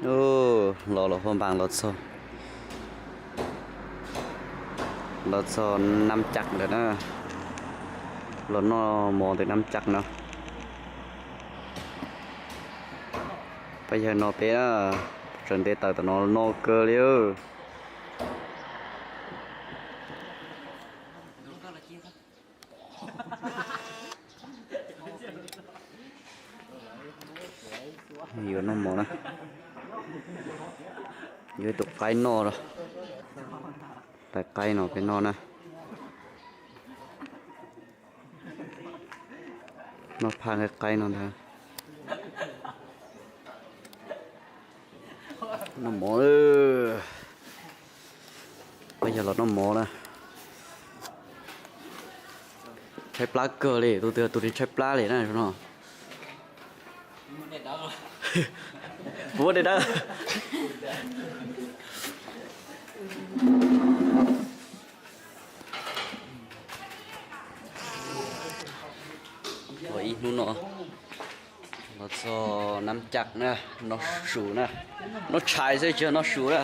Ub, los los Huab Npas los txog, los txog Nab Cam lawm na. Los noj mov ntawm Nab Cam no. Pab yawg no peb na, tseem nte taws tom no no kawg li. Yuav noj mov na, yuav ib tug qaib noj los, tais qaib no peb noj na. Noj phaj nqaij qaib no ntag. Noj mov, pab yawg los noj mov na. Tshaib plab kawg li, tus twg tus twg tshaib plab li na no. Puas dej dawb. Ua ib hnub no los txog Nab Cam na, noj su na, noj tshais xwb tsis yog noj su na.